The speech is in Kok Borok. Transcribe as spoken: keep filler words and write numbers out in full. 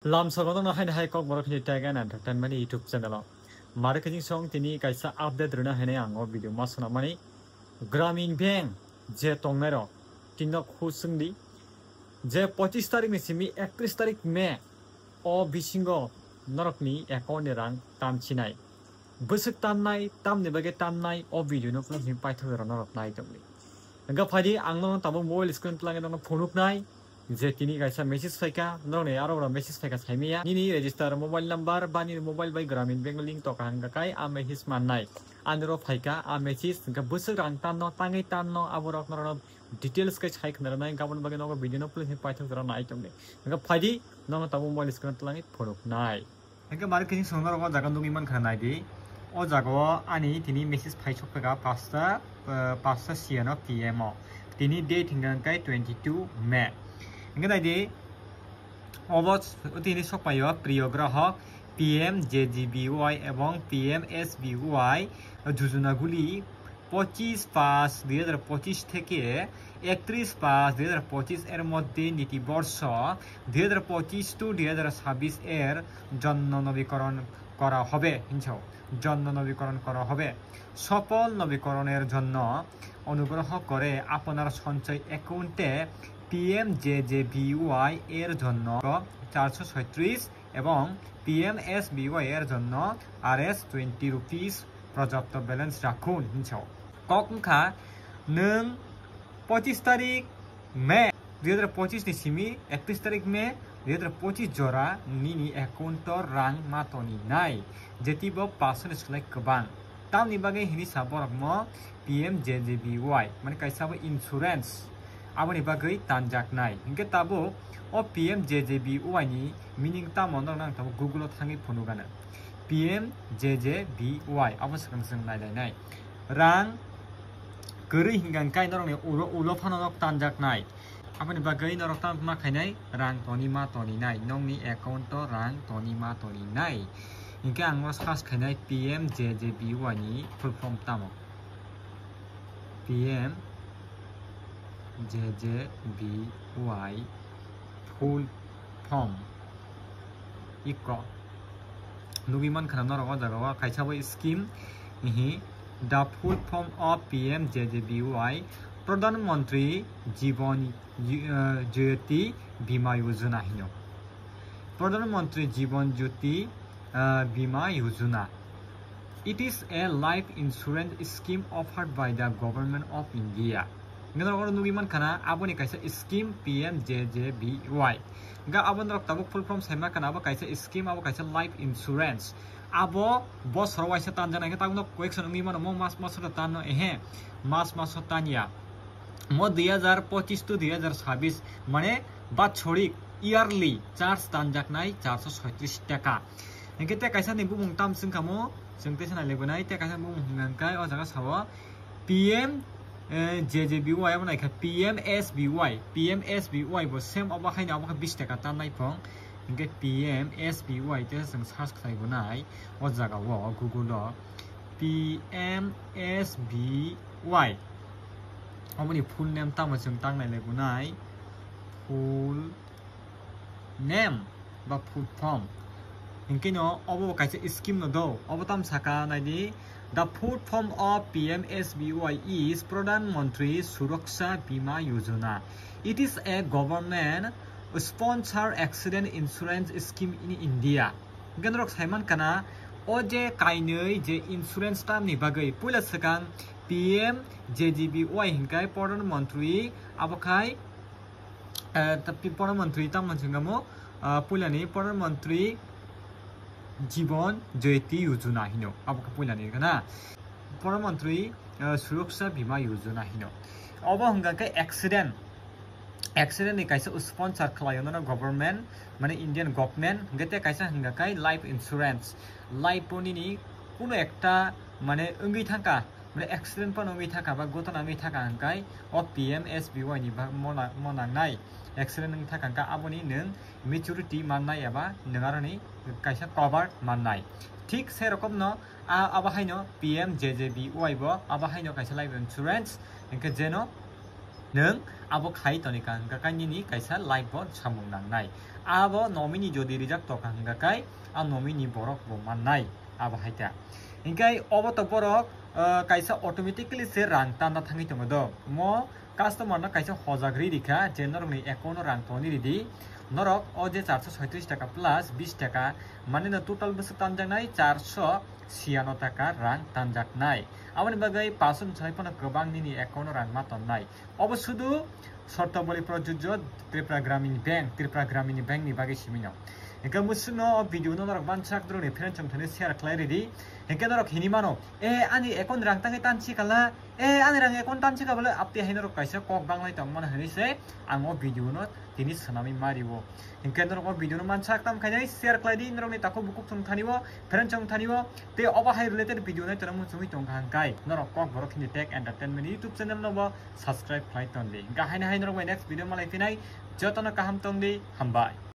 Lamsogo nokno haino hai Kokborok hini tag and entertainment YouTube channel o. Mare khe song tini kaisa update rwna hinwi ang o video ma swnamani. Gramin Bank je tongnai rok tino khusung di je pochis tarik ni simi ekatris tarik May o bisingo norokni account ni rang tamchinai. Bwswk tamnai, tamni bagwi tamnai, o video no phunuk hini paithak jora norok nai tongdi. Hwnkhe phaidi ang nono tabuk mobile screen twlangwi nono phunuknai je tini kaisa message phaikha, norokni aro oro message phaikha saimaya. Nini register mobile number ba nini mobile bai Gramin Bank link tokha hwnkha kai a message mannai. Ani oro phaikha a message hwnkhe bwswk rang tanno, tangwi tanno, aborok norokno details khe sai khna rwnai, gabon bagwi nogo video no phunuk hini paithak jora nai tongdi. Hwnkhe phaidi nono tabuk mobile screen twlangwi phunuknai. Hingke mari kini song norok o jaga nugui mankha nai di. O jaga o ani tini message phai sok phaga pasta, eh, pasta siya no P M o. Tini date hingka hingkai twenty two May. Hingke nai di, obo tini sok paio priyo grahok P M J J B Y ebong P M S B Y jujuna guli pochis paanch dui hajar pochis theke ekatris paanch dui hajar pochis er moddhe niti borsho dui hajar pochis to dui hajar sabis er jonno nobikoron kora hobe hinso, jonno nobikoron kora hobe. সফল নবীকরণের জন্য অনুগ্রহ করে আপনার সঞ্চয় অ্যাকাউন্টে P M J J B Y এর জন্য চারশো ছত্রিশ এবং P M S B Y এর জন্য আর এস টোয়েন্টি রুপিস পর্যাপ্ত ব্যালেন্স রাখুন হিংসাও। Kok wngkha nwng pochis tarik May dui hajar pochis ni simi ekatris tarik May dui hajar pochis jora nini account o rang ma toni nai, jeti bo paso ni slai kwbang. Tamni bagwi hini sa borok mo P M J J B Y, mane kaisa bo insurance, aboni bagwi tanjaknai. Hinkhe tabuk o P M J J B Y ni meaning tamo norok nang tabuk Google o thangwi phunukgana. P M J J B Y abo swkang swkang nailainai. Rang kwrwi hinkha kai norokni ulo, ulo phano nok tanjaknai. Aboni bagwi norok tamo ma khainai rang toni ma toni nai, nokni account o rang toni ma toni nai. Hinkhe ang o search khainai P M J J B Y ni full form tamo. P M J J B Y full form. Iko. Nugui mankha norok o jaga o kaisa bo scheme, hihi, the full form of P M J J B Y, Pradhan Mantri Jiban J-, eh, Jyoti Bima Yojana hino. Pradhan Mantri Jiban Jyoti, eh, Bima Yojana. It is a life insurance scheme offered by the Government of India. Hingke norok oro nugui mankha na, aboni kaisa scheme P M J J B Y. Hingke abo norok tabuk full form sai mankha na, abo kaisa scheme, abo kaisa life insurance. Abo bosoro waisa tanjaknai, hingke tabuk no question wngwi mano, mo mas maso da tanno, ehe, mas maso tanya. Mo dui hajar pochis to dui hajar sabis, mane batsorik, yearly charge tanjaknai charso soitris taka. Hingke te kaisa ni bumung tam swngkha mo, chwng teisa nailaibonai, te kaisa bumung hwnka hwnkhe o jaga sao P M, eh, J J B Y abo naikha P M S B Y, P M S B Y bo same obo haino abo khe bis taka tannai phong. Hingke P M S B Y te chwng search khlaibonai o jaga o Google o P M S B Y. Oboni full name tamo chwng tang nailaibonai, full name ba full form. Hinkhe no obo kaisa scheme no do, obo tam saka naidi, the full form of P M S B Y is Pradhan Mantri Suraksha Bima Yojana. It is a government sponsored accident insurance scheme in India. Hingke norok saiman kana o je kainwi je insurance term ni bagwi puila swkang P M J J B Y hingkai Pradhan Mantri abo khai, eh, ta-, pi-, Pradhan Mantri tamo chwngamo, ah, puilani Pradhan Mantri Jiban Jyoti Yojana hino abo khe puilani kana Pradhan Mantri, ah, Suraksha Bima Yojana hino. Obo hingka khe accident, accident ni kaisa sponsor khlaio nono government, mane Indian government, hingke te kaisa hingka khe life insurance, life o nini kuno ekta mane wngwi thangka, mane accident phano wngwi thaka ba gotona wngwi thaka hingkai o P M S B Y ni ba mo na-, mo nangnai accident wngwi thaka hingka aboni nwng maturity mannai eba nwng aroni kaisa cover mannai. Thik se rokomno a, abo haino P M J J B Y bo abo haino kaisa life insurance hingke jeno nwng abo khai tonika hingka khe nini kaisa life bo samung nangnai. abo nominee jodi rijak tongkha hingkha khe a nominee borok bo mannai, abo hai ta. Hingkhe obo to borok, ah, kaisa automatically se rang tanda thangwi tongo do. Mo customer no kaisa hojak ri rikha je norokni account o rang tongni ridi. Norok o je charso soitris taka plus bis taka, mane no total bwswk tanjaknai charso siyano taka rang tanjaknai. Aboni bagwi paso ni sai phano kwbang nini account o rang ma tonnai. Obo sudu Shortabali Projujjo Tripura Gramin Bank, Tripura Gramin Bank ni bagwi simi no. Hingkhe musuk no o video no norok bansak drone friend chong thani share khlai ridi. Hingkhe norok hini mano, "E, ani account rang tangwi tansi kala, e, ani rang account tansi kala," abte hai norok kaisa kok banglai tong mano hinwi se ang o video no tini swnamwi mario. Hingkhe norok o video no mansak tam khainai share khlai di, norok ni takhuk bukhuk thung thani o, friend chong thani o, te obo hai related video nai tongmung chungwi tongkha hingkai norok Kokborok Hindi Tech Entertainment YouTube channel no bo subscribe khlai ton di. Hingkhe haino hai norok bai next video malai phinai, jotono kaham tong di, hambai.